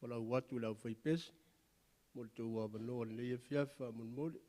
Falau atu i le aufaipese mo le tou avanoa lenei afiafi faamolemole.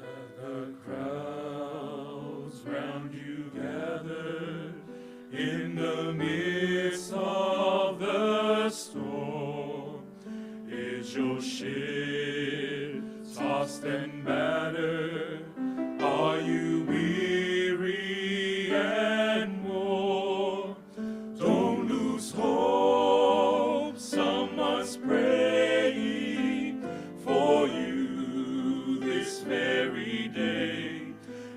Have the crowds round you gathered in the midst of the storm? Is your ship tossed and battered? Are you weary and worn? Don't lose hope, someone's praying for you this very day.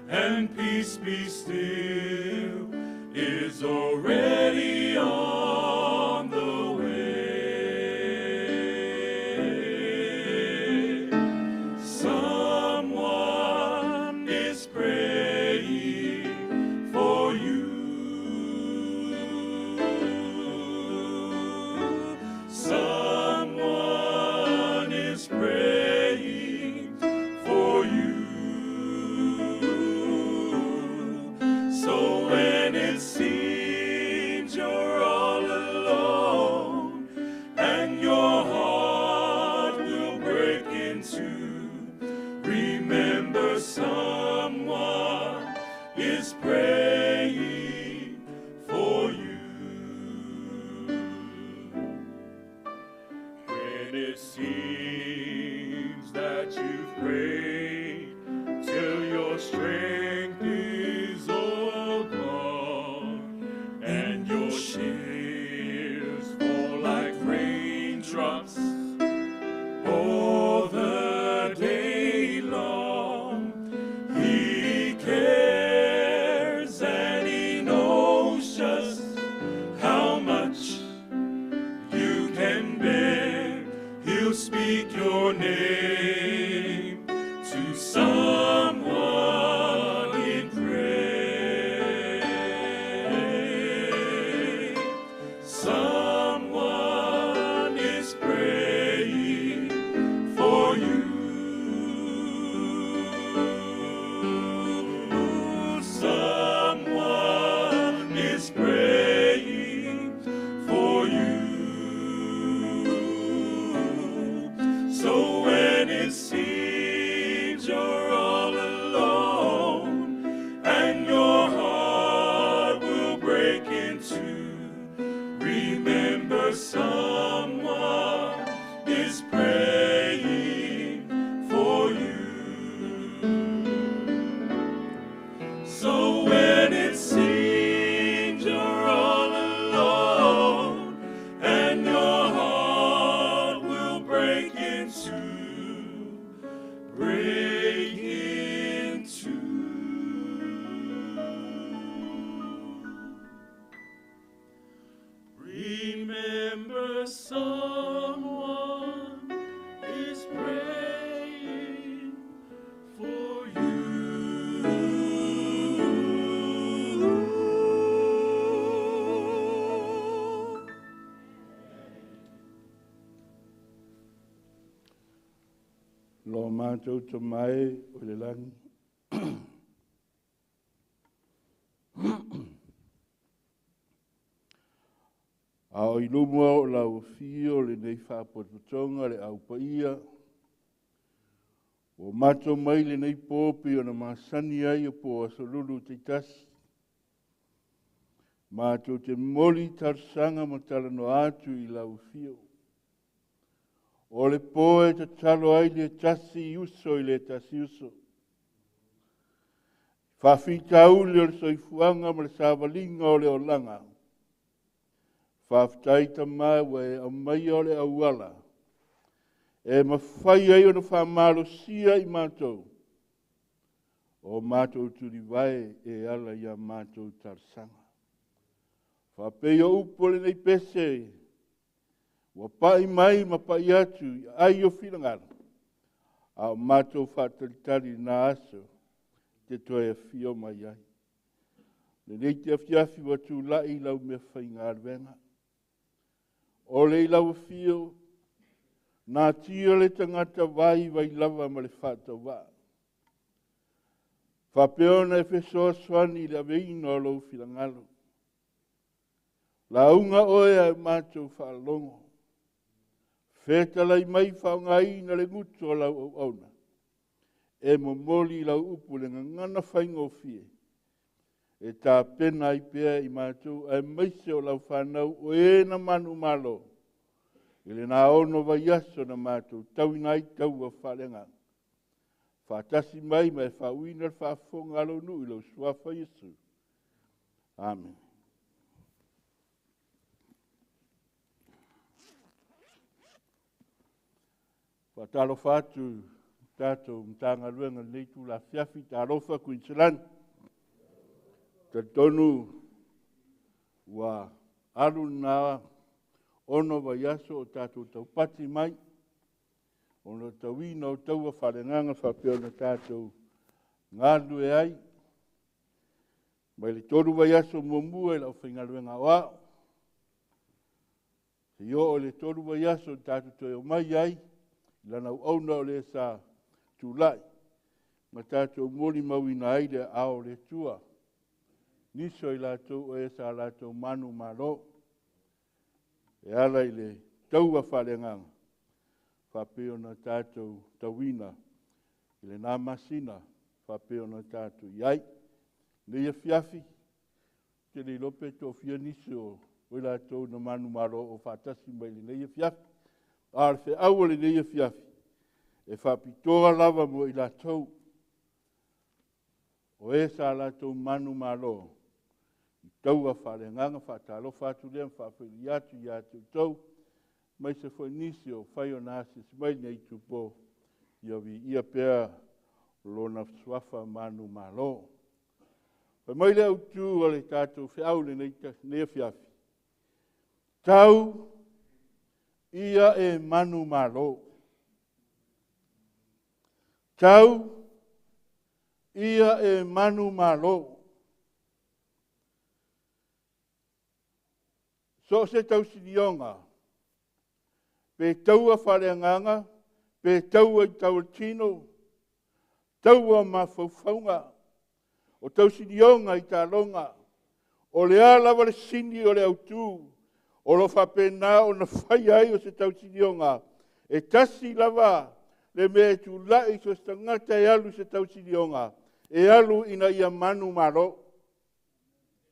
And peace be still is already on the way. Someone is praying for you. Someone is praying for you. So when it seems you're all alone and your heart will break in two, remember someone is praying for you. When it seems that you've prayed till your strength is all gone and your tears fall like raindrops all the day long, He cares and He knows just how much you can bear. He'll speak your name to someone in prayer. Someone is praying for you. Someone is praying for you. So when it seems you're all alone and your heart will break in two, remember someone is praying for you. So when it seems you're all alone and your heart will break in two, break in two. Remember someone is praying for you. Lo mātou te mai o le langi. A o i luma o lau afio lenei faapotopotoga le au paia, ua matou mai lenei po pei ona masani ai o po asolulu taitasi. Matou te momoli talosaga ma talanoa atu i lau afio. O le po e tatalo ai le tasi uso i le tasi uso. Faafitauli o le soifuaga ma le savaliga o le olaga. Faafetai Tama ua e aumaia o le auala e mafai ai ona faamalosia i matou o matou tulivae e ala i a matou talosaga. Faapei o upu o lenei pese ua pai mai ma pai atu i ai o finagalo, a o matou faatalitali i na aso te toe afio mai ai. Lenei te afiafi ua tulai lau mea faigaluega. O le i lau afio, natia le tagata vai vai lava ma le faatauvaa. Faapea ona e fesoasoani i le aveina o lou finagalo. Lauga oe ae matou faalogo. Fetalai mai faaaogaina le gutu o lau auauna. E momoli lau upu le gagana faigofie. E tapena ai pea i matou aemaise o lau fanau o e na manumalo. I lena ono vaiaso na matou tauina ai taua faaleagaga. Faatasi mai ma e faauina le faafofoga a lou nuu i lou suafa Iesu. Amen. Faatalofa atu tatou Matagaluega i lenei itula afiafi. Talofa Kuiniselani. Talitonu ua alu lena 6 vaiaso o tatou taupati mai ona o tauina o taua faaleagaga faapea ona tatou galulue ai. Mai le 3 vaiaso muamua i le aufaigaluega aoao, seia oo i le 3 vaiaso tatou toe omai ai i lana auauna o le sa tulai ma tatou molimauina ai le aao o le Atua. Nisi o i latou o e sa latou manumalo e ala i le taua faaleagaga faapea ona tatou tauina i lena masina faapea ona tatou i ai. Nei afiafi, te le iloa pe toafia nisi o i latou na manumalo o faatasi mai lenei afiafi. A o le feau o lenei afiafi, e faapitoa lava mo i latou o e sa latou manumalo i taua faaleagaga. Faatalofa atu lea ma faafeiloai atu ia te outou, aemaise foi nisi o fai ona asiasi mai lenei itupo, ia viia pea lona suafa manumalo. Fai mai le autu o le tatou feau lenei afiafi, tau ia e manumalo. Tau ia e manumalo. So o se tausilioga, pe taua faaleagaga, pe taua i tauatino, taua mafaufauga, o tausilioga i taloga, o le a lava le sini o le autu, o lo faapena ona fai ai o se tausilioga, e tasi lava le mea e tulai so se tagata e alu se tausilioga, e alu ina ia manumalo.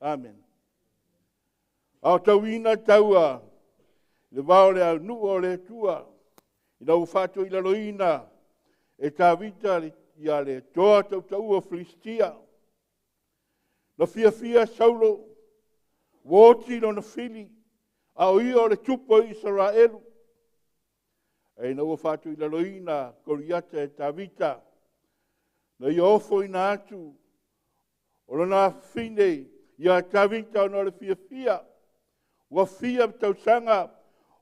Amen. A o tauina taua le vao o le aunuu o le Atua, ina ua faatoilaloina e Tavita ia le toa tautaua o Filistia. Na fiafia Saulo, ua oti lona fili, a o ia o le tupu o Isaraelu. Ae ina ua faatoilaloina Koliata e Tavita, na ia ofoina atu o lona afafine ia Tavita ona o le fiafia, ua fia tausaga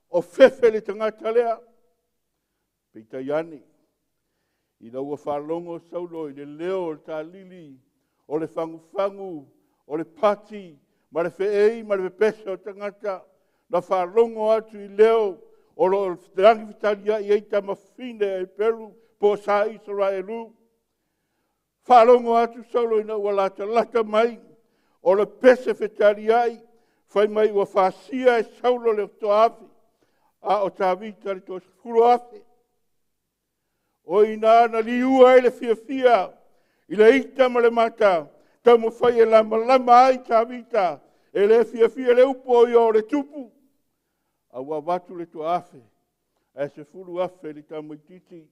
o fefe le tagata lea. Peitai ane, ina ua faalogo Saulo i le leo o le talili, o le fagufagu, o le pati, ma le feei ma le pepese o tagata, na faalogo atu i leo o lo lagi fetaliai ai tamafine a Eperu po o sa Isaraelu. Faalogo atu Saulo ina ua latalata mai o le pese fetaliai, Fai mai ua fasia e Saulo le 1000, a o Tavita le 30,000. O i ina na liua ai le fiafia i le ita ma le mata, taumafai e lamalama ai Tavita, e le fiafia le upu o ia o le tupu, a ua avatu le 1000, ae 10,000 le tamaitiiti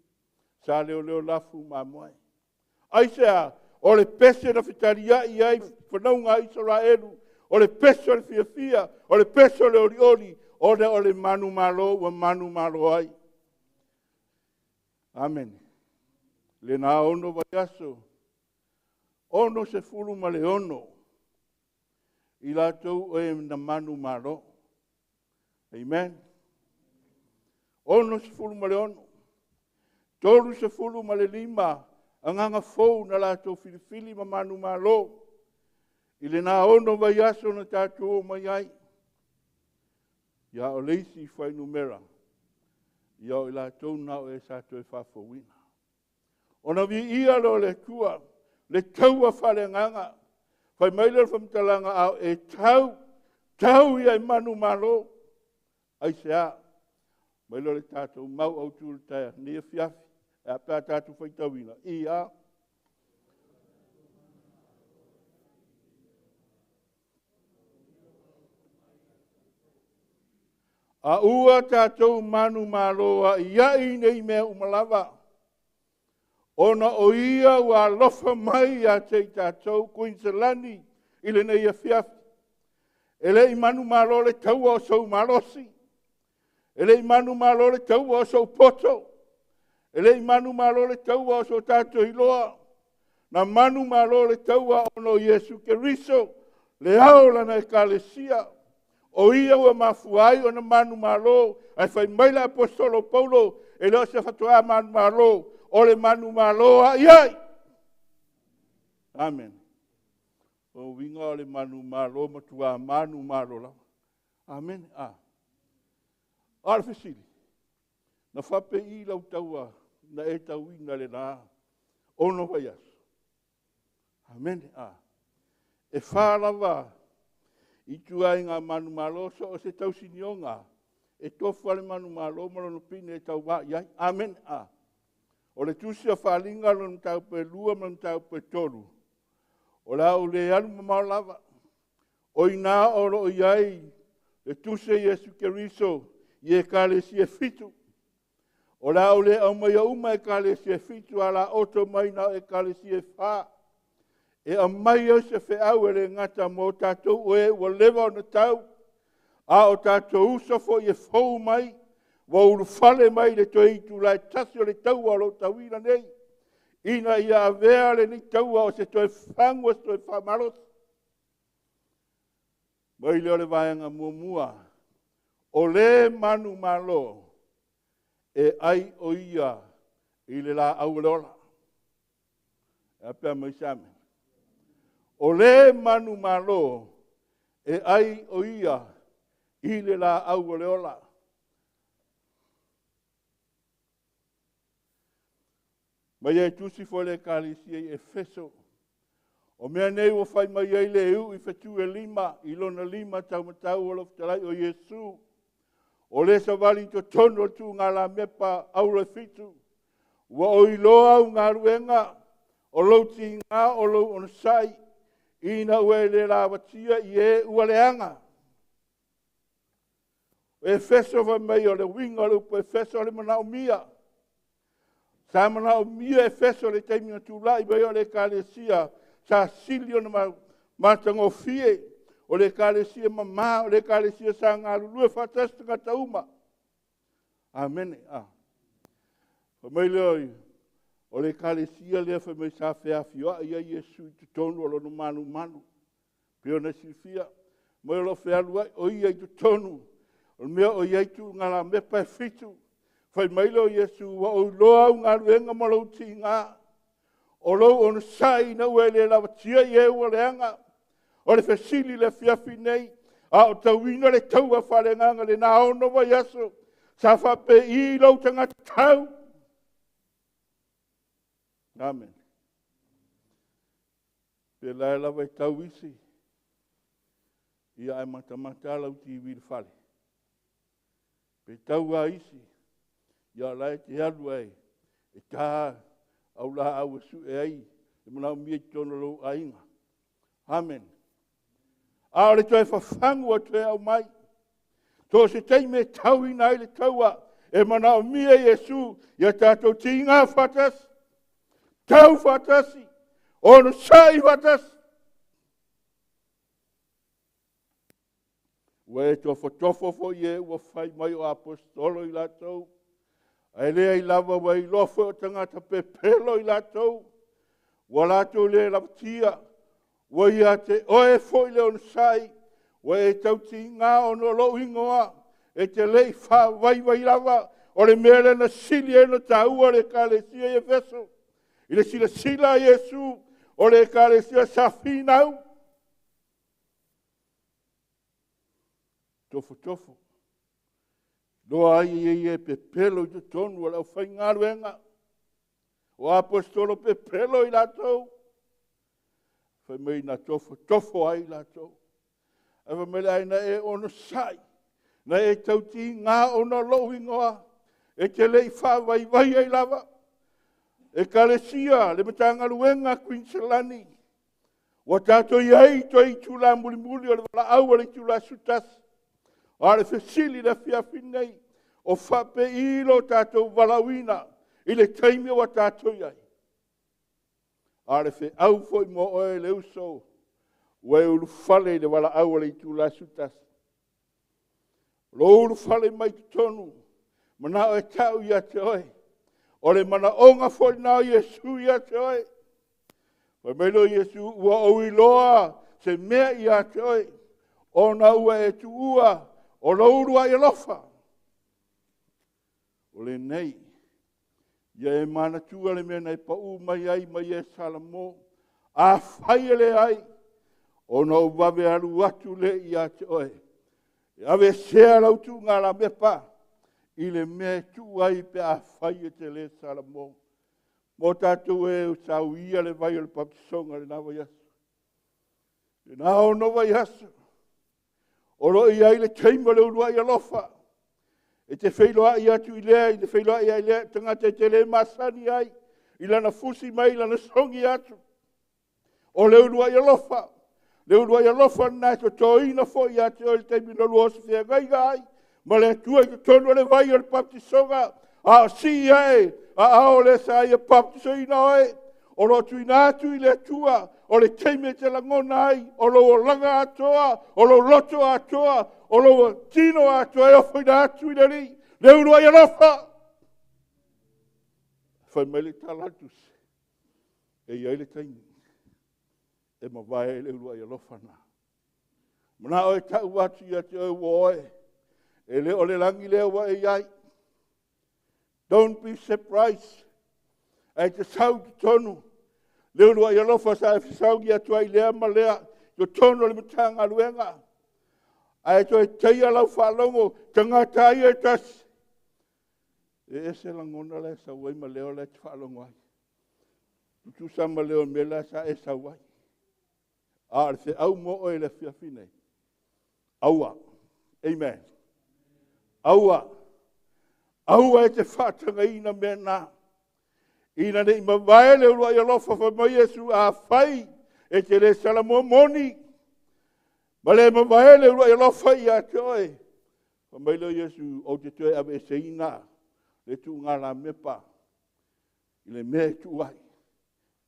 sa leoleo lafu mamoe. Aisea? O le pese na fetaliai ai fanauga a Isaraelu, o le pese o le fiafia, o le pese o le olioli, ona o le manumalo ua manumalo ai. Amene. Lena 6 vaiaso, 66 i latou e na manumalo. Amen. 66. 35 agaga fou na latou filifili ma manumalo i lena 6 vaiaso na tatou o mai ai. Ia o le isi fuainumera, ia o i latou na o e sa toe faafouina. Ona viia lea o le Atua, le taua faaleagaga. Fai mai lea o le faamatalaga, a o e tau, tau ia i manumalo. Aisea? Mai lea o le tatou mau autu le taea, nei afiafi, e a pe a tatou faitauina. Ia. A ua tatou manumalo a iai nei mea uma lava, ona o ia ua alofa mai ia te i tatou Kuiniselani i lenei afiafi. E le i manumalo le taua o sou malosi, e le i manumalo le taua o sou poto, e le i manumalo le taua o so tatou iloa, na manumalo le taua ona o Iesu Keriso, le ao lana ekalesia. O ia ua mafua ai ona manumalo, ae fai mai le aposetolo Paulo, e le o se faatoa manumalo, o le manumalo a iai. Amen. O uiga o le manumalo matua manumalo lava. Amen. A. O le fesili, na faapei lau taua na e tauina le la 6 vaiaso. Amen. A. E whā lava i tua i ngā manumalo so o se tausinioga e tofa le manumalo ma lona pine e tauā i ai. Amen. A. O le tusi o whalinga lona mataupu e 2 ma lona mataupu e 3. O le au le alu mamao lava. O ina o loo i ai le tusi a Iesu Keriso i ekalesia e 7. O le au le au mai uma ekalesia e 7 a la oto mai na ekalesia e 4. E amai au se feau e le ngata mō tātou o e ua leva ona tau, a o tātou uso foi e fou mai, ua ulufale mai le toe itu lai tasi o le taua o lou tauina nei, ina ia avea le nei taua o se toe fagu o se toe whamalosi. Mai lea o le vaega muamua, o le manumalo e ai o ia i le la au o le ola. E a pea mai se amen. O le manumalo e ai o ia i le la au o le ola. Mai e tusi fo le ekalesia i Efeso. O mea nei ua fai mai ai le u i fetu e 5, i lona 5 taumatau o lo fetalai o Iesu. O le savali totonu o le tū ngā la mepa auro e 7. Ua o iloa au ngaluenga, o lou tīngā o lou onosai, ina ua e le lavatia i e ua leaga. O Efeso fai mai o le uiga o le upu Efeso o le manaomia. Sa manaomia Efeso le taimi na tula'i mai o le ekalesia, sa sili ona matagofie, o le ekalesia mamā, o le ekalesia sa galulue faatasi tagata uma. Amene. A. Fai mai lea o le ekalesia lea fai mai sa feafioai ai Iesu i totonu o lona manumanu. Pei ona silafia, mai o lo fealu ai o ia i totonu, o le mea o ia i tū ngā la mepa e 7. Fai mai lea o Iesu, ua o iloa au galuega ma lou tīgā, o lou onosai ina ua e le lavatia i e ua leaga. O le fesili le afiafi nei, a o tauina le taua faaleagaga le na 6 vaiaso, sa faapei lou tagata tau. Amen. Pe lae lava e tau isi. Ia ae matamata lava lau TV i le fale. Pe tau lava isi, ia o la e te alu ae e ta au laau e sue ai le manaomia i totonu o lou aiga. Amen. A o le toe fafagu ua toe aumai. So o se taimi e tauina ai le taua, e manaomia Iesu ia tatou tiga faatasi, tau faatasi, onosai faatasi. Ua e tofotofo foi e ua fai mai o aposetolo i latou, ae leai lava ua iloa foi o tagata pepelo i latou, ua latou le lavatia, ua ia te oe foi le onosai, ua e tautiga ona o lou igoa, e te le i faavaivai lava, o le mea lea na sili ai ona taua le ekalesia i Efeso, i le silasila a Iesu, o le ekalesia sa finau, tofotofo, loa ai e ia e pepelo i totonu o le aufaigaluega, o aposetolo pepelo i latou, fai mai na tofotofo ai latou. Ae fai mai le ai na e onosai, na e tautiga ona o lou igoa, e te le i faavaivai ai lava. Ekalesia, le Matagaluega a Kuiniselani, ua tatou i ai i toe itula mulimuli o le valaau a le itula 11. A o le fesili i le afiafi nei, o faapei lo tatou valaauina i le taimi ua tatou i ai? A o le feau foi mo oe le uso, ua e ulufale i le valaau a le itula 11. Lou ulufale mai totonu, manao e tau ia te oe. O le manaoga foi lena o Iesu ia te oe. Fai mai lea o Iesu, ua ou iloa se mea ia te oe, ona ua e tuua o lou uluai alofa. O lenei, ia e manatua le mea na e pau mai ai mai e Salamo. Afai e leai, ona ou vave alu atu lea ia te oe. E aveesea lau tuugalamepa i le mea e tuu ai pe afai e te le Salamo. Mo tatou e sauia le vai o le baptisoga i lena vaiaso. Lena ono vaiaso, o lo o i ai le taimi o le uluai alofa. E te feiloai atu i lea, i te feiloai ai lea tagata e te le masani ai, i lana fusi mai, i lana sogi atu. O le uluai alofa, le uluai alofa lena e totoina foi ia te oe i le taimi na lua oso feagaiga ai, ma le Atua i totonu o le vai o le baptisoga, a o sii ae a ao le sa ia baptisoina oe, o lo o tuuina atu i le Atua, o le taimi e te lagona ai, o lou olaga atoa, o lou loto atoa, o lou tino atoa e ofoina atu i le Alii, le uluai alofa. Fai mai le tala a le tusi, e i ai le taimi e mavae ai le uluai alofa na. Manao e tau atu ia te oe ua oe, e le o le lagi lea ua e i ai. Don't be surprised. Ae te sau i totonu le uluai alofa sa e fesauni atu ai lea ma lea i totonu o le Matagaluega. Ae toe taia lau faalogo tagata ia e tasi. E ese lagona la e sau ai ma leo la e te faalogo ai. Tutusa ma leo o mea la sa e sau ai. A o le feau mo oe i le afiafi nei. Aua. Amen. Aua. Aua e te faatagaina mea na. Ina ne i mavae le uluai alofa fai mai Iesu, afai e te le salamoa moni, ma le mavae le uluai alofa ia te oe. Fai mai lea o Iesu, ou te toe aveeseina le tuugalamepa i le mea e tuu ai,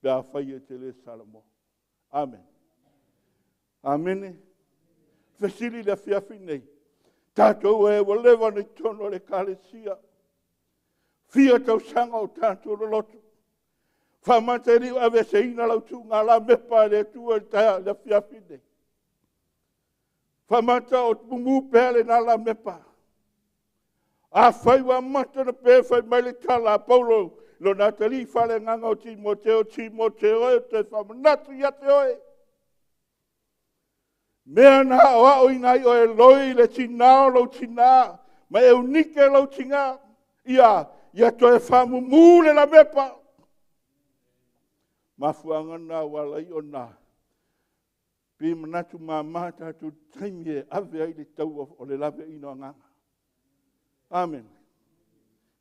pe afai e te le salamoa. Amen. Amene. Fesili le afiafi nei, tatou e ua leva na i totonu o le ekalesia, fia tausaga o tatou loloto, faamata e le i aveeseina lau tuugalamepa e le Atua i le afiafi nei. Faamata o mumu pea lena lamepa. Afai ua amata ona pe fai mai le tala a Paulo i lona atalii faaleagaga o Timoteo, Timoteo e, ou te faamanatu ia te oe, mea na aoaoina ai oe e loi le tinā o lou tinā, ma Eunike lou tinā, ia toe faamumu le lamepa. Mafuaaga na ua ala ai ona Pe manatu mama tatou taimi e ave ai le taua o le laveaiina o agaga. Amen.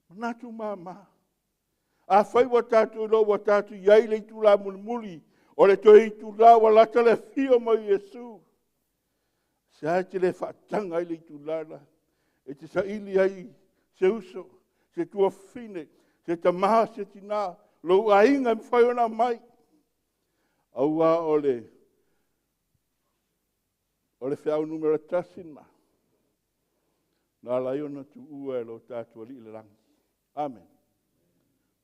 Manatu mama. Afai ua tatou iloa ua tatou i ai le itula mulimuli, o le toe itula ua lata le afio mai o Iesu, se a e te le faataga ai le itula la, e te saili ai se uso, se tuafafine, se tama, se tina, lou aiga e mafai ona aumai. Aua o le o le feau numera 1 lena, na ala ai ona tuua e lo tatou Alii le lagi. Amen.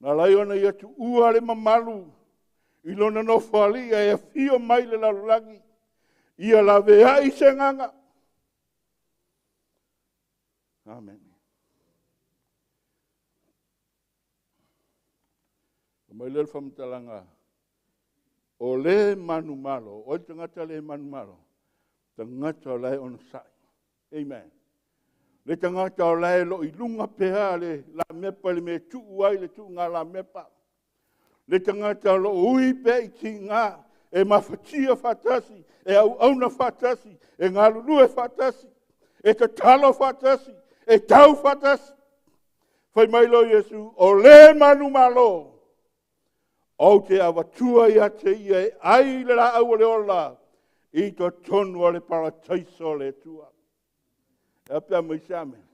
Na ala ai ona ia tuua le mamalu i lona nofoalii ae afio mai le lalolagi, ia laveai se agaga. Amen. Mai lea le faamatalaga, o le manumalo, o le tagata le manumalo, tagata o la e onosai. Amen. Le tagata o la e lo i luga pea le lamepa i le mea e tuu ai le tuuga lamepa. Le tagata o lo o ui pea i tiga, e mafatia faatasi, e auauna faatasi, e galulue faatasi, e tatalo faatasi, e tau faatasi. Fai mai loa Iesu, o le manumalo, ou te avatua ia te ia e ai le laau o le ola i totonu o le parataiso o le Atua. E a pe a mai se amen.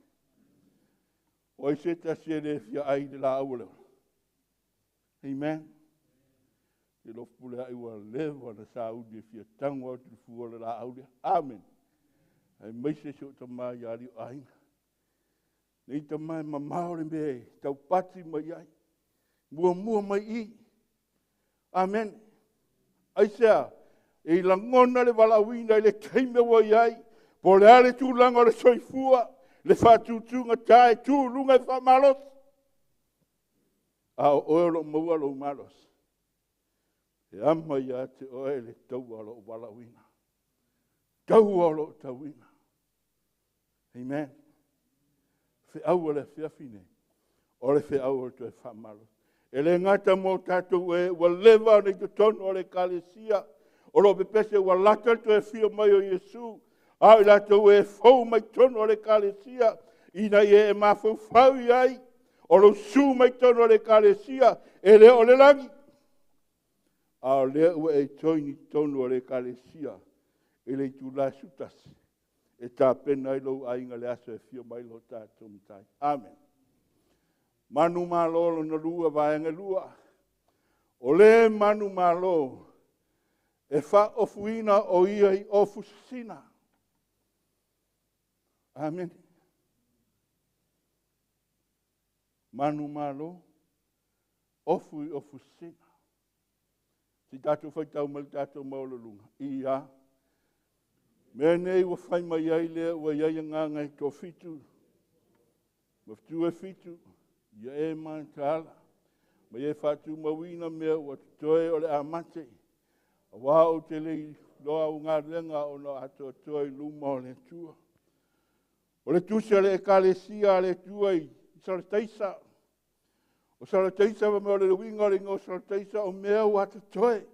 O ai se tasi e le fia ai le laau o le ola. Amen. Te lofu pule ai ua leva na sauni e fia tango atu le fua o le laau lea. Amen. Ai mai se si o tama ia ali o aiga. Nei tama e mamao le mea e taupati mai ai. Muamua mai i. Amen. Aisea, e lagona le valaauina i le taimi ua i ai, po o le a le tulaga o le soifua, le faatutugata ta e tu luga e faamalosi. A o oe o lo o maua lou malosi, e ama ia te oe le taua o lou valaauina. Taua o lou tauina. Amen. Feau o le afiafi nei, o le feau o le toe faamalosi. E le gata mo tatou e ua leva ona i totonu o le ekalesia, o lo o pepese ua lata le toe afio mai o Iesu, a o i latou e fou mai totonu o le ekalesia, ina ia e mafaufau i ai, o lou su mai totonu o le ekalesia, e le o le lagi, a o lea ua e join i totonu o le ekalesia i le itula e 11, e tapena ai lou aiga le aso e afio mai lo tatou Matai. Amen. Manu malo lona lua, vaega lua. O le manu malo e faaofuina o ia i ofu sisina. Amen. Manu malo, ofu i ofu sisina. Si tatou faitau mai le tatou maualuluga. Ia. Mea nei ua fai mai ai lea ua i ai agaga e toafitu, ma fetu e fitu, ia e mataala, ma ia e faatumauina mea ua totoe o le a mate, aua ou te le iloa au galuega ona o atoatoa i luma o le Atua. O le tusi a le ekalesia a le Atua i Sarataisa, o Sarataisa ma o le uiga o le igoa o Sarataisa o mea ua totoe.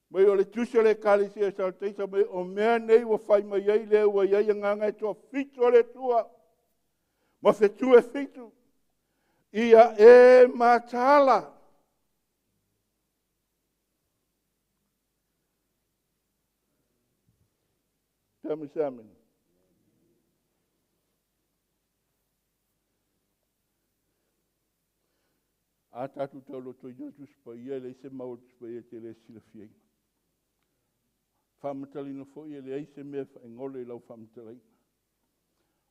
Mai o le tusi o le ekalesia i Sarataisa mai o mea nei ua fai mai ai lea ua i ai agaga e toafitu o le Atua, ma fetu e fitu, ia e mataala. Tell me something. A tatou taulotoina le Tusi Paia, e leai se mau o le Tusi Paia e te le silafiaina. Faamatalaina foi e leai se mea e faigole i lau faamatalaina.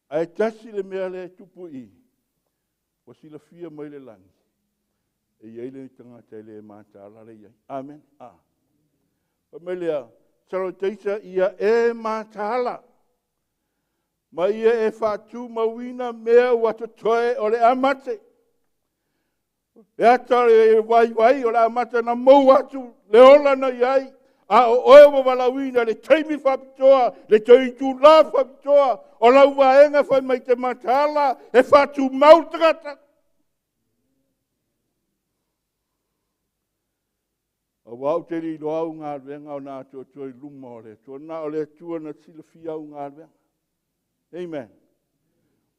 Ae tasi le mea lea e tupu i i, ua silafia mai le lagi, e i ai le tagata e le mataala le i ai. Amen. A. Fai mai lea, Sarataisa ia e mataala, ma ia e faatumauina mea ua totoe o le a mate. Le ata le vaivai o le a mate na maua atu le ola na i ai, a o oe ua valaauina le taimi faapitoa, le toe itula faapitoa, o lau vaega fai mai te mataala, e faatumau le tagata. Auā ou te le iloa au galuega o na atoatoa i luma o le Atua. Na o le Atua na silafia au galuega. Amen.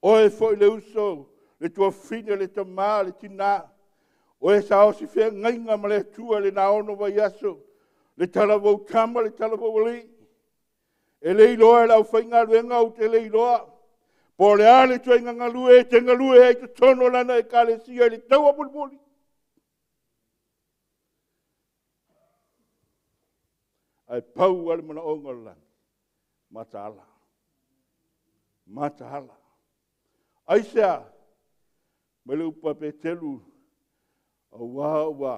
Oe foi le uso, le tuafafine, le tamā, le tinā, o e sa osi feagaiga ma le Atua i lena 6 vaiaso, le talavou tama, le talavou alii, e le iloa e le aufaigaluega, ou te le iloa, po o le a le ituaiga galue e te galue ai i totonu o lana ekalesia i le taua mulimuli. Ae pau lava le manaoga o le lagi, mataala, mataala. Aisea? Mai le upu a Peteru, auā ua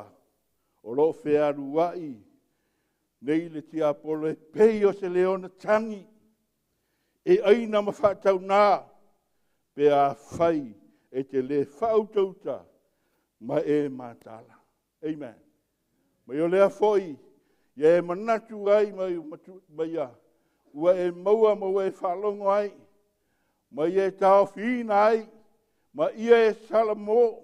o lo o fealuai nei le tiapolo e pei o se leona tagi, e aina ma faataunā, pe afai e te le faautauta ma e mataala. Amen. Mai o lea foi, ia e manatu ai mai ia, ua e maua ma ua e faalogo ai, ma ia e taofiina ai, ma ia e salamo,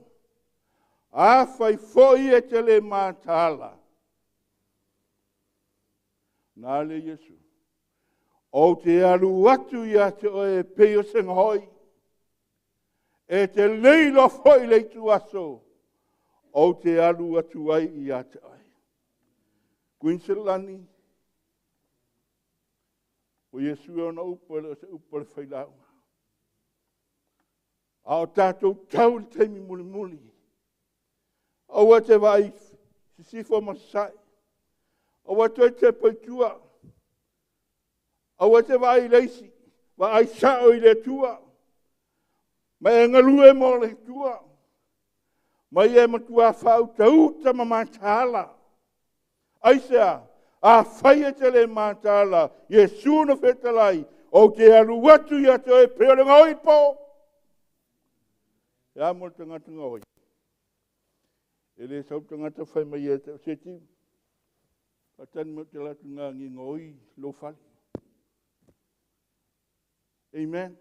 afai foi e te le mataala, na le Iesu, ou te alu atu ia te oe e pei o se gaoi, e te le iloa foi le ituaso, ou te alu atu ai ia te oe. Kuiniselani, o Iesu e ona upu e le o se upu a le failauga. A o tātou tau i le taimi mulimuli, aua te vaai sisifo ma sasae, aua toe tepa i tua, aua te vaai i le isi, vaai sao i le Atua, ma e galue mo le Atua, ma ia e matua faautauta ma mataala. Aisea? Afai e te le mataala, Iesu na fetalai, ou te alu atu ia te oe pei o le gaoi po. E a mo le tagata gaoi? E le sau tagata fai mai ia te se tiu. Faatani mai ou te alu atu i ina gaoi lou fale. Amen.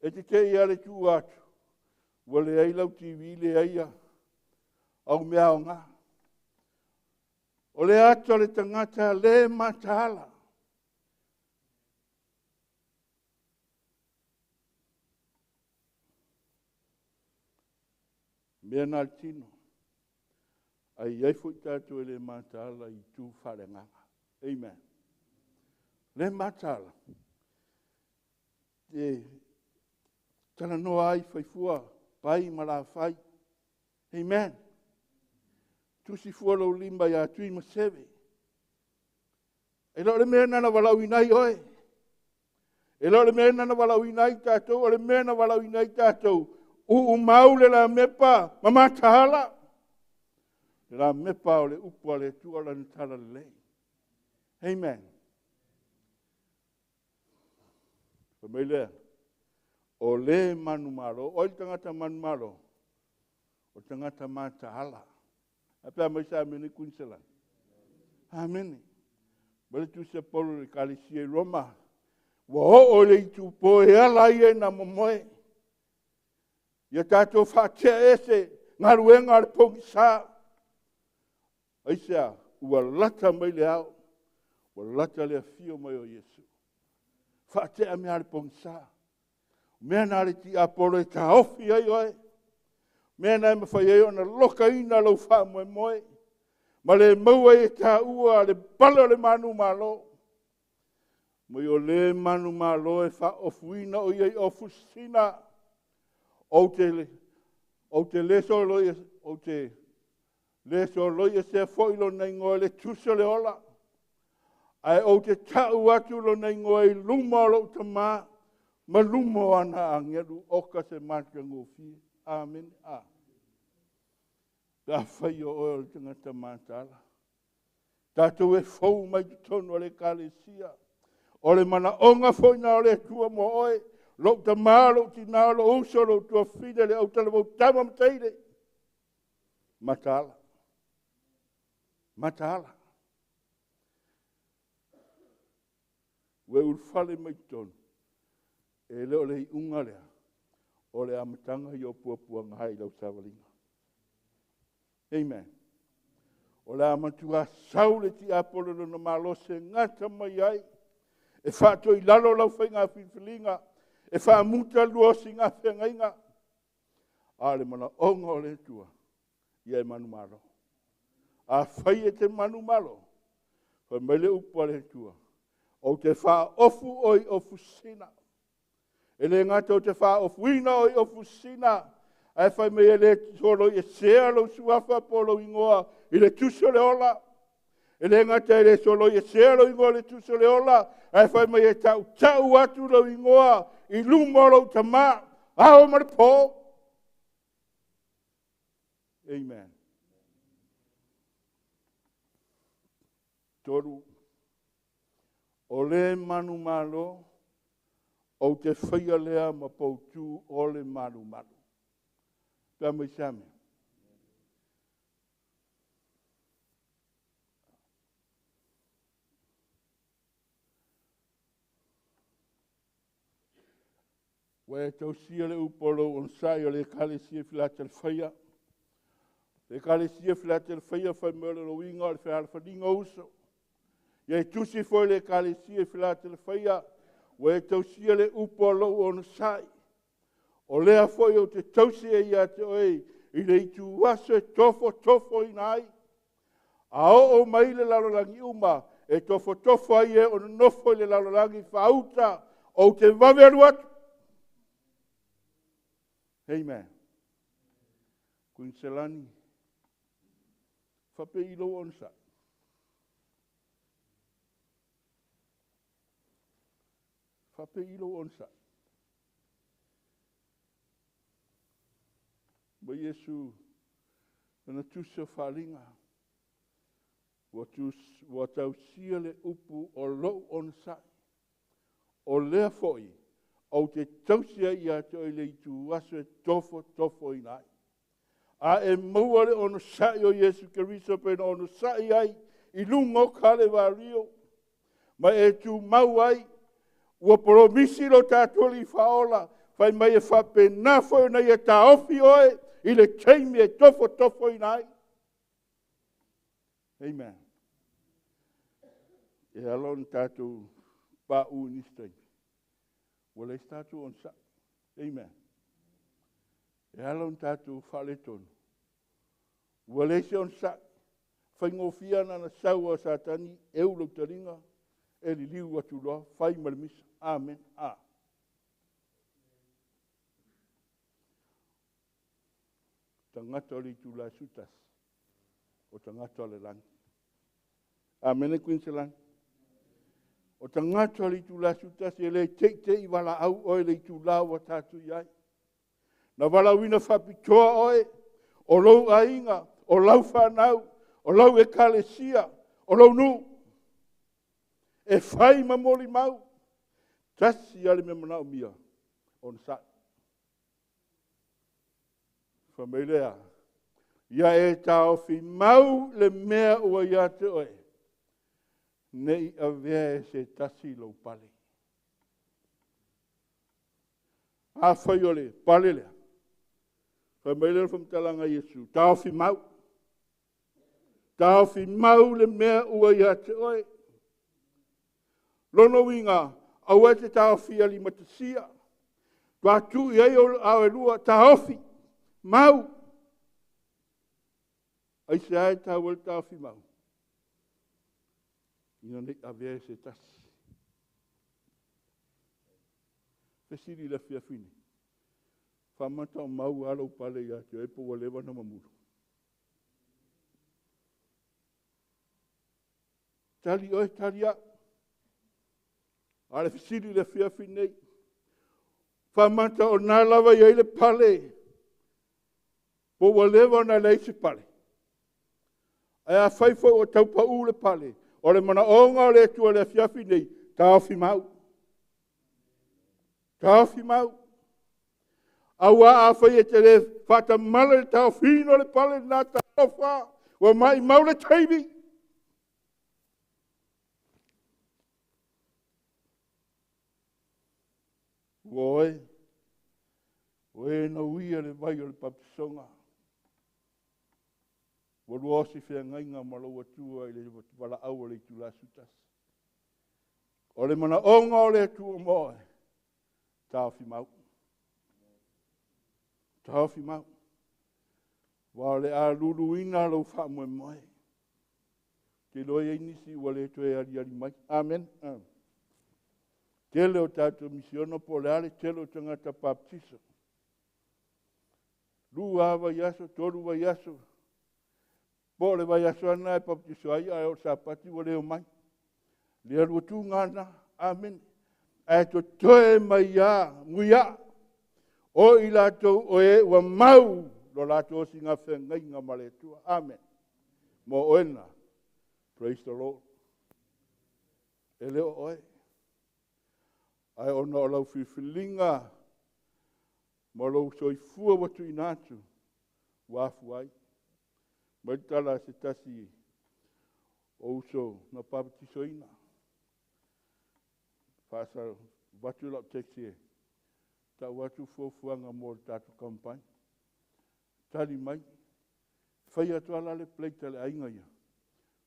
E te te i a le tuu atu, ua leai lau TV, leai ia au mea aoga. O le ata o le tagata le mataala. Mea na le tino. Ai i ai foi tātou e le mataala i tu faaleagaga. Amen. Le mataala. E talanoa ai faifua pai ma lafai. Amen. Tusi fua lou lima ia Tui ma Seve. E le o le mea na valaauina ai oe. E le o le mea na valaauina ai tātou, o le mea na valaauina ai tātou, uu mau le la mepa ma mataala. Le la mepa o le upu a le Atua lana tala lelei. Amen. Fai mai lea, o le manumalo, o le tagata manumalo, o tagata mataala. A pe a mai sa amene Kuiniselani. Amene. Ma le tusi a Paulo i le ekalesia i Roma, ua oo i le itupo e ala ai e na momoe. Ia tātou faatea ese galuega a le pogisa. Aisea, ua lata mai le ao, ua lata le afio mai o Iesu. Faatea mea a le pogisa. Mea na le tiapolo e taofi ai oe. Mea na e mafai ai ona lokaina lou faamoemoe. Ma le maua ai e tāua le pale o le manumalo. Mai o le manumalo e faaofuina o ia i ofusina. Ou te le soloi, ou te le soloi e sea foi lona ingoa i le tusi o le ola. Ae ou te tau atu lona ingoa i luma o lou tamā, ma luma o ana agelu, oka se matagofie. Amen. A. Pe afai o oe o le tagata mataala. Tātou e fou mai totonu o le ekalesia. O le manaoga foi na o le Atua mo oe, lou tamā, lou tinā, lou uso, lou tuafafine, le autalavou tama ma teine. Mataala. Mataala. Ua e ulufale mai totonu, e le o le iuga lea, o le amataga i o puapuaga ai i lau savaliga. Amen. O le a matua sau le tiapolo lona malosi e gata mai ai, e faatoilalo lau faiga filifiliga, e faamuta luosiga feagaiga, a o le manaoga o le Atua, ia e manumalo. Afai e te manumalo, fai mai le upu a le Atua, ou te faaofu oe i ofusina. E le gata ou te faaofuina oe i ofusina, ae fai mai e le soloiesea lou suafa po o lou igoa i le tusi o le ola. E le gata e le soloiesea lou igoa i le tusi o le ola, ae fai mai e tautau atu lou igoa i luma o lou tamā, ao ma le pō. Amen. 3. O le manumalo, ou te faia lea ma poutū o le malumalu. Pea mai se ame. Ua e tausia le upu o lou onosai o le Ekalesia Filatelefaia. Le Ekalesia Filatelefaia fai mai o le loiga o le fealofaniga o uso. Ia e tusi foi le Ekalesia Filatelefaia, ua e tausia le upu o lou onosai. O lea foi ou te tausi e ia te oe i le ituaso e tofotofoina ai. A oo mai le lalolagi uma, e tofotofo ai e o nonofo i le lalolagi faauta, ou te vave alu atu. Amen. Kuiniselani, faapei lou onosai. Faapei lou onosai. Ma Iesu, lana tusi o faaaliga, ua tausia le upu o lou onosai. O lea foi, ou te tausi ai ia te oe le ituaso e tofotofoina ai. A e maua le onosai o Iesu Keriso pe na onosai ai i luga o Kalevario, ma e tumau ai, ua polomisi lo tatou Alii faaola, fai mai e faapena foi ona ia taofi oe i le taimi e tofotofoina ai. Amen. E ala ona tatou pau i nisi taimi, ua leai se tatou onosai. Amen. E ala ona tatou faaletonu, ua leai se onosai. Faigofie na sau a Satani, eu lau taliga, e liliu atu loa, fai ma le misa. Amen. A. Tagata o le itula e 11, o tagata o le lagi. Amen e Queensland. O tagata o le itula e 11, e le teitei walaau oe le itula ua tātou i ai. Na walauina faapitoa oe, o lou aiga, o lau whanau, o lau ekalesia, o lau nuu. E fai ma moli mau, tasi ale me manao mia, onosai. Fa mai lea, ia e taofi mau le mea ua ia te oe, nei avea e se tasi lou pale. A fai o le pale lea, fai mai lea o le whamatalanga Iesu, taofi mau. Taofi mau le mea ua ia te oe. Lono winga, aua te taofi ali matasia. Tua tu i ai o au e lua, taofi mau. Ai se ai tau le taofi mau. Ina nei avea e se tasi. Fesili le fiafine. Whamata o mau alo pale ia te oe po ua lewa na mamulu. Tali oe, tali au. A le fesili le fiafine nei. Whamata o nā lava ia i le pale. Po ua lewa na lei se pale. Ai a whai fo o taupa u le pale. O le mana onga o le atua le fiafi nei. Taofi mau. Taofi mau. Aua a whai e te le whatamala le taofino le pale nā taofa. Ua mai mau le teivi. Ua oe, oe na uia le vai o le papisonga. Ua lua osi feagaiga ma lou Atua i le valaau o le itula 11. O le manaoga o le Atua mo oe, taofi mau. Taofi mau. Aua o le a luluina lou faamoemoe. Te iloa e i ai nisi ua le toe aliali mai. Amen. Tele o tatou misiona po o le a le tele o tagata baptiso. 2 vaiaso, 3 vaiaso. Po o le vaiaso ana e baptiso ai, ae o le Sapati ua le omai. Le alu atu ngana. Amen. Ae totoe mai ia muia. O i latou o e ua mau lo latou osi feagaiga ma le Atua. Amen. Mo oena. Praise the Lord. E le o oe. Ae ona o lau filifiliga ma lou soifua ua tuuina atu, ua afu ai. Mai le tala a se tasi o uso na papatisoina. Faasa avatu lau text e tau atu fuafuaga mo le tatou campaign. Tali mai. Fai atu ala le plate a le aiga ia.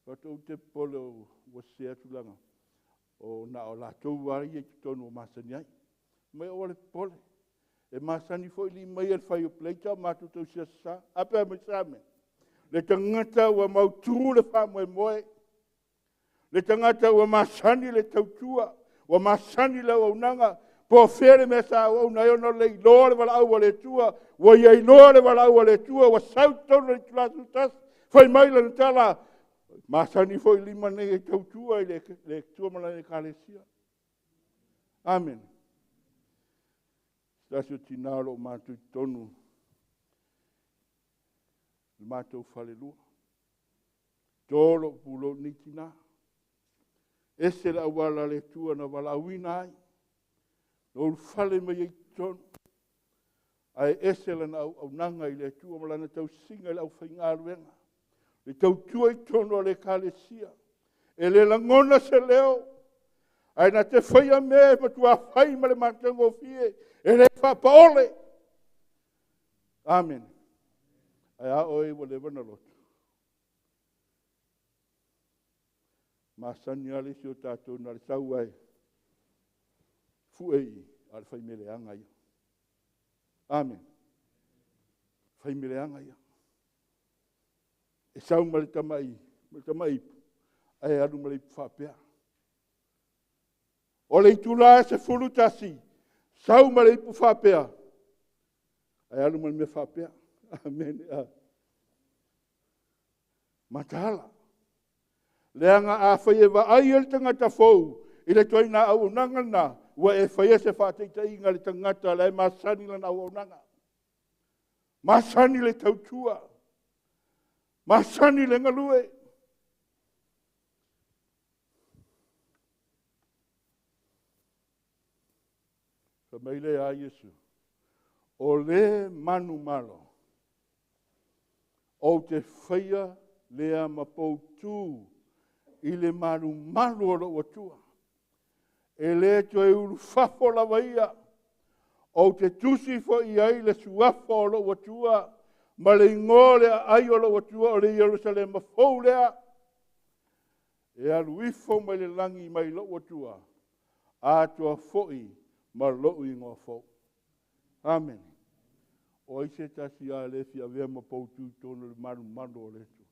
Faatu te popole ua sese atu laga. O na o latou lava ia i totonu o masani ai. Mai aua le popole. E masani foi li mai e le fai o plate o matou tausi aso Sa. A pea mai sa mea. Le tagata ua mautu le faamoemoe. Le tagata ua masani le tautua. Ua masani le auaunaga. Po o fea le mea sa auauna ai ona le iloa le valaau a le Atua. Ua ia iloa le valaau a le Atua. Ua sau i totonu o le itula 11. Fai mai lana tala. Masani foi lima nei e tautua i le Atua ma lana Ekalesia. Amen. Tasi o tina o loo matou i totonu le matou falelua. Tolo pulou nei tina. Ese le auala le Atua na valaauina ai. Na ulufale mai ai i totonu. Ae ese lana auaunaga i le Atua ma lana tausiga i le aufaigaluega. Le tautua i totonu o le Ekalesia. E le lagona se leo. Ae na te faia mea e matua fai ma le matagofie. E le faapaole. Amen. Ae a oe ua leva na loto. Masani lava le isi o tatou na le sau ai fue i a le faimeleaga ia. Amen. Faimeleaga ia. E sau ma le tamai, ma le tamai ipu, ae alu ma le ipu faapea. O le itula e 11, sau ma le ipu faapea, ae alu ma le mea faapea. Amen. Mataala. Leaga a fai e vaai e le tagata fou i le toina auaunaga lena, ua e faia se faataitaiga le tagata la e masani lana auaunaga. Masani le tautua. Masani le galue. Fa mai le a Iesu. O le manumalo. O te faia lea ma poutu i le malumalu o lou Atua. E le toe ulufafo lava ia. O te tusi foi ai le suafa o lou Atua ma le igoa o le aai o lou Atua o le Ierusalema fou lea. E alu ifo mai le lagi mai lou Atua, atoa foi ma lou igoa fou. Amen. O ai se tasi a le fia avea ma poutu i totonu o le malumalu o le Atua.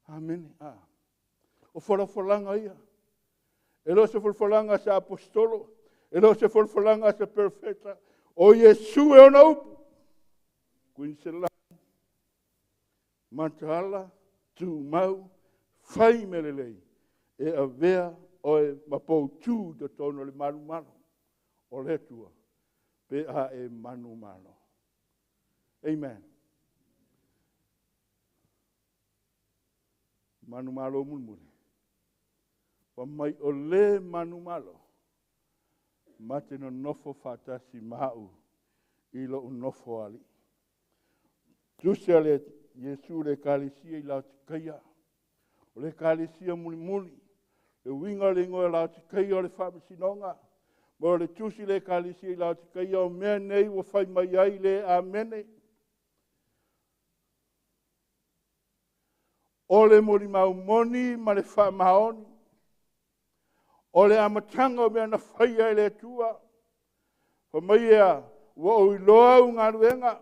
Amen. O folafolaga ia. E le o se folafolaga a se apostolo, e le o se folafolaga a se perfeta. O Iesu e ona upu. Kuiniselai, mataala, tumau, fai mea lelei, e avea oe ma poutu i totonu o le malumalu o le Atua, pe a e manumalo. Amen. Manumalo mulimuli. Fa mai o le manumalo, ma te nonofo faatasi ma au i lou nofo alii. Tusi a le Iesu le Ekalesia i Laotikaia. O le Ekalesia mulimuli, le uiga o le igoa o Laotikaia o le faamasinoga. Ma o le tusi le Ekalesia i Laotikaia o mea nei ua fai mai ai le Amene. O le molimau moni ma le faamaoni. O le amataga o mea na faia e le Atua. Fai mai ia, ua ou iloa au galuega,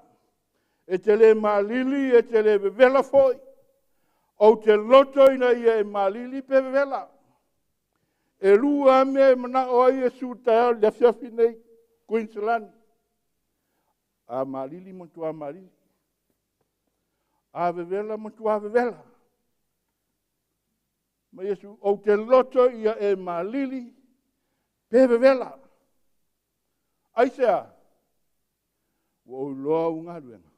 e te le malili, e te le vevela foi. Ou te loto ina ia e malili pe vevela. E lua mea e manao ai Iesu taeao i le afiafi nei, Queensland. A malili matua malili. A vevela matua vevela. Ma Iesu, ou te loto ia e malili pe vevela. Aisea, ua ou iloa au galuega,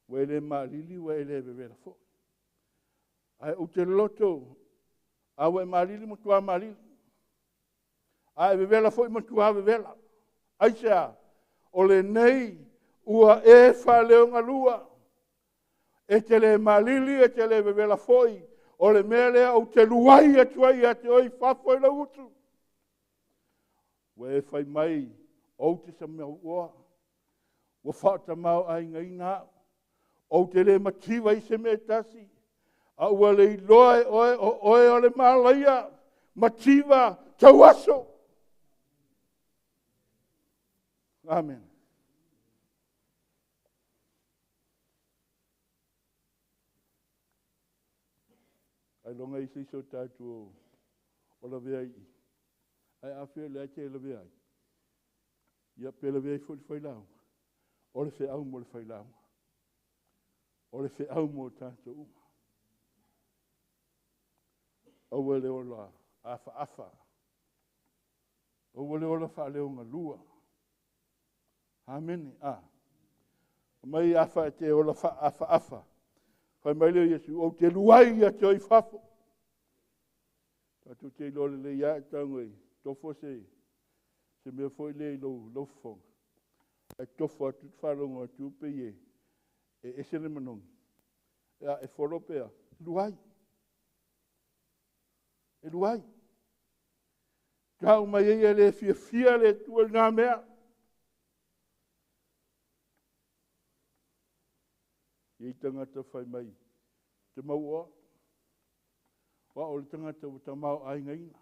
ua e le malili, ua e le vevela foi. Ae ou te loto, a ua e malili matua malili. A e vevela foi matua vevela. Aisea, o lenei ua e faaleogalua. E te le malili, e te le vevela foi. O le mea lea ou te luai atu ai ia te oe i fafo i lau utu. Ua e fai mai, ou te samauoa. Ua faatamao aigaina au. Ou te le mativa i se mea e tasi. A ua le iloa e oe, o oe o le malaia, mativa tauaso. Amen. Ailoga i se isi o tatou o lavea i i. Ae a fea lea te lavea ai. Ia pe lavea ai foi le failauga. O le feau mo le failauga. O le feau mo tatou uma. Aua le ola afaafa. Aua le ola faaleogalua. Amene. A. Mai afa e te ola faafaafa. Fai mai lea Iesu, ou te luai ia te oe i fafo. Tatou te iloa lelei lava e tago e tofo se mea foi lea i lou fofoga. Ae tofo atu te faalogo atu pe i e ese le manogi. Ia, e folo pea, luai. E luai. Tau mai ai e le fiafia le Atua i lena mea. I tagata fai mai, te mauoa. Wa o le tagata ua tamaoaigaina.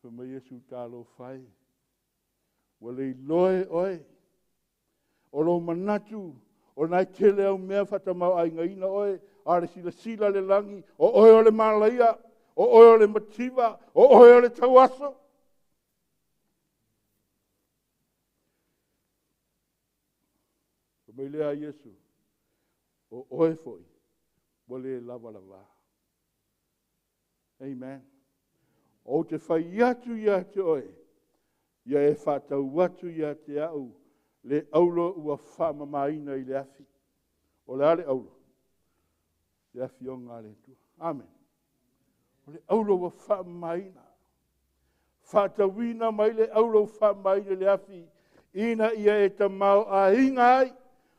Fai mai Iesu talofa e. Ua le iloa e oe. O lou manatu, o nai tele au mea faatamaoaigaina oe, a le silasila le lagi, o oe o le malaia, o oe o le mativa, o oe o le tauaso. Fai mai lea a Iesu, o oe foi, ua le lava lava. Amen. Ou te fai atu ia te oe, ia e whātau atu ia te au, le aulo ua whaamamaina i le afi. O le ale aulo, le afi o ngā le Atua. Amen. O le aulo ua whaamamaina. Whātauina mai le aulo ua whaamamaina i le afi, ina ia e tamau ainga ai,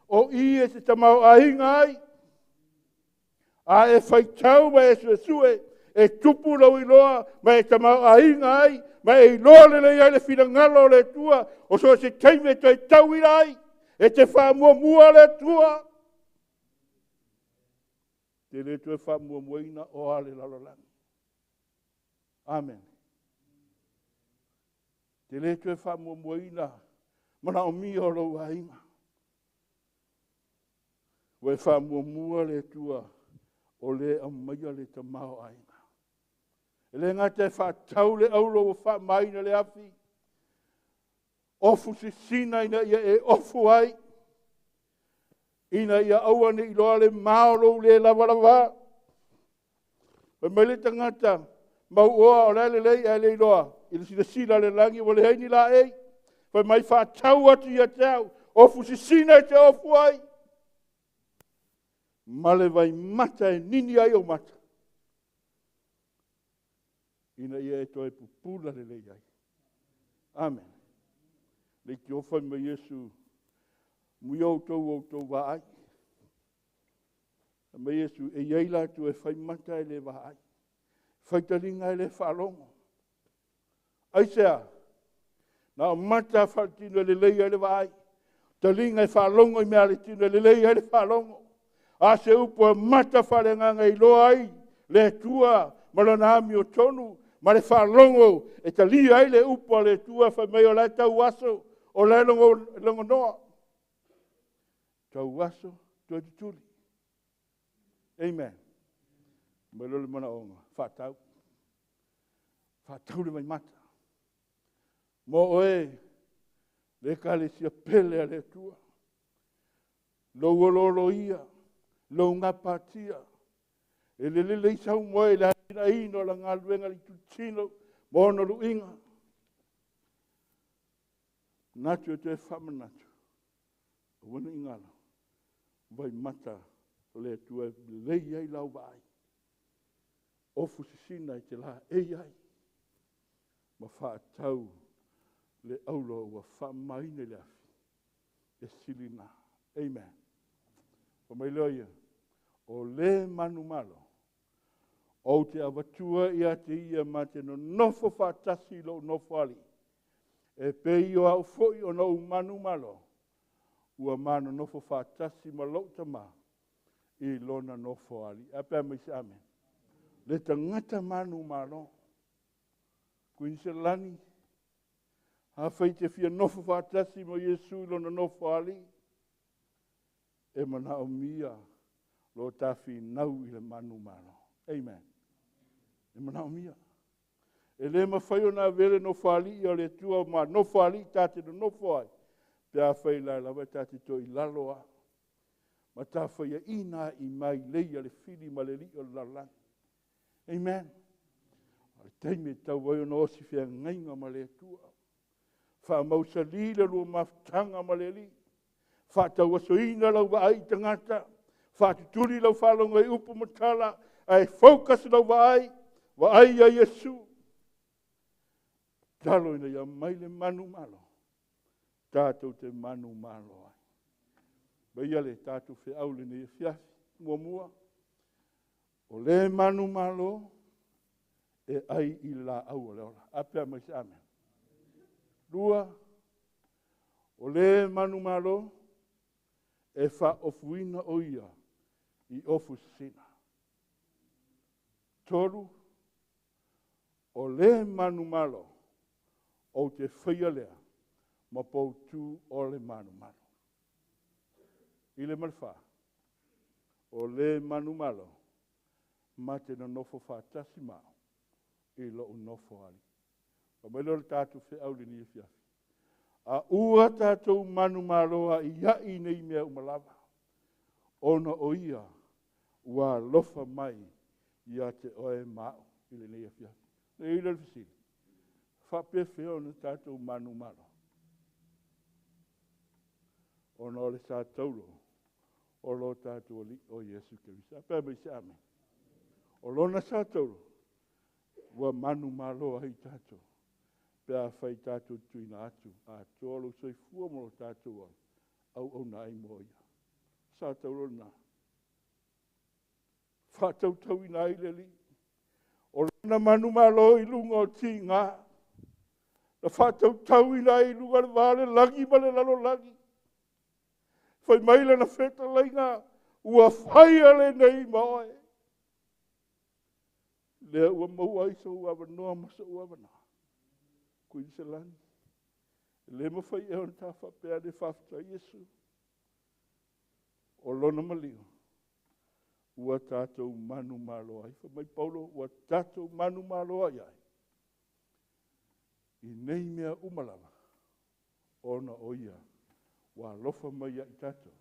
o i e te tamau ainga ai. A e whaitau ma e suesue, e tupu lau iloa, ma e tamau ainga ai, ma e iloa lelei ai le finagalo o le Atua, o so o se taimi e toe tauila ai, e te faamuamua le Atua. Te le toe faamuamuaina o a le lalolagi. Amen. Te le toe faamuamuaina manaomia o lou aiga. Ua e faamuamua le Atua o le aumaia le tamaoaiga. E le gata e faatau le aulo ua faamaina le afi, ofu sisina ina ia e ofu ai, ina ia aua ne i iloa le mao lou le lavalava. Fai mai le tagata, mauoa o le a lelei ae le iloa, i le silasila le lagi ua leai ni laei. Fai mai faatau atu ia te au, ofu sisina e te ofu ai. Ma le vaimata e nini ai o mata, ina ia e toe pupula lelei ai. Amen. Le te ofa mai Iesu, mui outou outou vaai. Mai Iesu, e iai lātou e fai mata e le vaai. Fai talinga e le faalogo. Aisea, na o mata faaletino e lelei ai le vaai. Talinga e faalogo i mea le tino e lelei ai le faalogo. A se upu e mata faaleagaga e iloa ai le Atua ma lona amiotonu ma le faalogo e talia ai le upu a le Atua fai mai o la e tau aso, o la e logonoa. Tau aso, toe tutuli. Amen. Mai lea o le manaoga, faatau. Faatau le vaimata. Mo oe, le ekalesia pele a le Atua. Lou olooloia, lou gapatia, e le lelei sau moe i le atinaeina o la galuega i le itutino ma ona luiga. Manatu e toe faamanatu, aua ne i galo, vaimata o le Atua e lelei ai lau vaai. Ofu sisina e te laei ai, ma faatau le auro ua faamamaina i le afi, e sili lena. Amen. Fai mai lea ia, o le manumalo, ou te avatua ia te ia ma te nonofo faatasi i lou nofoalii, e pei o au foi ona ou manumalo, ua ma nonofo faatasi ma lou tama i lona nofoalii. A pea mai se amen. Le tagata manumalo, Kuiniselani, afai te fia nofo faatasi ma Iesu i lona nofoalii, e manaomia lo ta finau i le manumalo. Amen. E manaomia. E le mafai ona avea le nofoalii o le Atua ma nofoalii ta te nonofo ai, pe afai la lava ta te toe i lalo a. Ma ta faiaina i mai lei a le fili ma le lii o le lalolagi. Amen. O le taimi e tau ai ona osi feagaiga ma le Atua. Faamausali le lua mafutaga ma le Alii. Faatauasoina lau vaai i tagata. Faatutuli lau faalogo i upu ma tala. Ae focus lau vaai. Vaai ia Iesu. Talo ina ia mai le manumalo. Tātou te manumalo ai. Maia le tātou feau lenei afiafi. Muamua, o le manumalo e ai i le laau o le ola. A pea mai se amen. Lua, o le manumalo e faaofuina o ia i ofu sisina. Tolu, o le manumalo ou te faia lea ma poutu o le manumalo. I le ma le fa, o le manumalo ma te nonofo faatasi ma au i lou nofo alii. Fai mai lea o le tātou feau lenei afiafi. A ua tātou manumalo a iai nei mea uma lava, ona o ia ua alofa mai ia te oe ma au i lenei afiafi. Le ile le fesili, faapefea ona tātou manumalo? Ona o le sa taulo o lo tātou alii o Iesu Keriso. A pea mai se amen. O lona sa taulo ua manumalo ai tātou. Pe afai tātou tuina atu, atoa lou soifua ma lo tātou ola, au au na ai mo ia. Sa taulo lena. Faatautauina ai le Alii. O lona manumalo i luga o tiga. Na faatautauina ai i luga o le va o le lagi ma le lalolagi. Fai mai lana fetalaiga, ua faia lenei ma oe. Lea ua maua ai sou avanoa ma sou avanoa. Kuiniselani, le mafai e ona ta faapea le faafetai Iesu. O lona maliu, ua tātou manumalo ai. Fai mai Paulo, ua tātou manumalo ai ai. I nei mea uma lava, ona o ia, ua alofa mai ia i tātou.